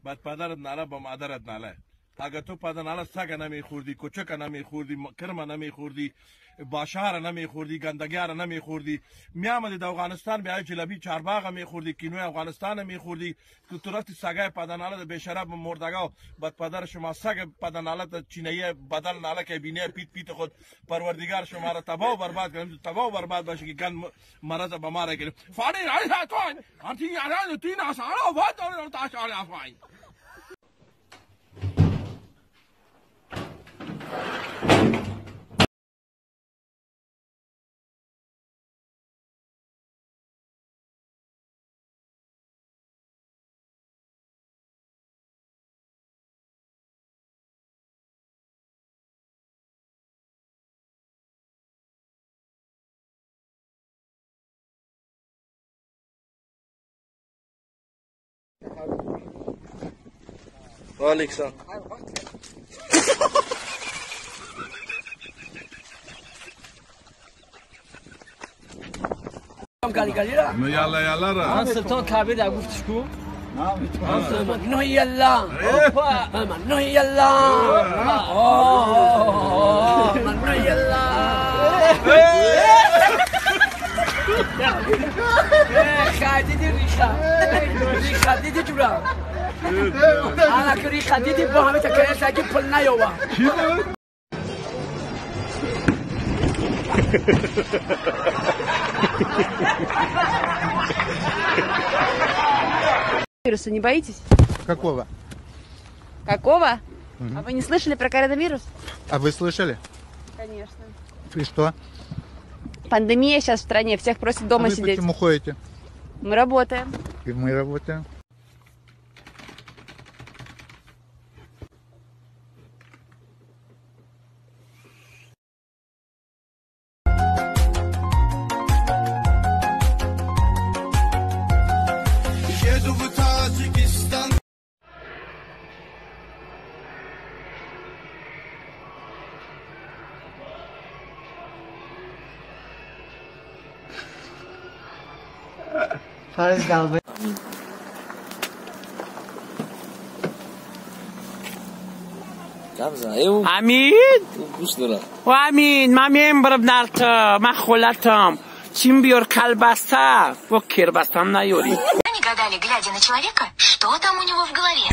بعد پدرت ناله با مادرت ناله. اگر تو پدر ناله سگ نمیخوردی، کوچک نمیخوردی، کرم نمیخوردی، باشار نمیخوردی، گندگیار نمیخوردی، میامدی در افغانستان بیای جلبی چارباغ میخوردی، کینوی افغانستان میخوردی، که تو رفتی سگای پدر ناله بیشرف مردگا. بعد پدر شما سگ پدر ناله چینایی بدل ناله که بینه پیت پیت خود پروردگار شما را تباه و برباد کنه، تباه و برباد باشه که گند مرض به ما را گرفت. فانی وعليك. يلا يلا را سلطان کبیر در گفتش کو نه یلا نه یلا نه یلا. خدیدی ریخه ریخه دیدی جورا انا که ریخه دیدی با همه تکریه سگی پل نیاوه. Вируса не боитесь? Какого? Какого? Угу. А вы не слышали про коронавирус? А вы слышали? Конечно. И что? Пандемия сейчас в стране, всех просят дома а вы сидеть. Почему ходите? Мы работаем. И мы работаем. امین و امین من میبرم نرت من خولتم چیم بیار کلبسته و کربستم نیاری. Не гадали, глядя на человека, что там у него в голове.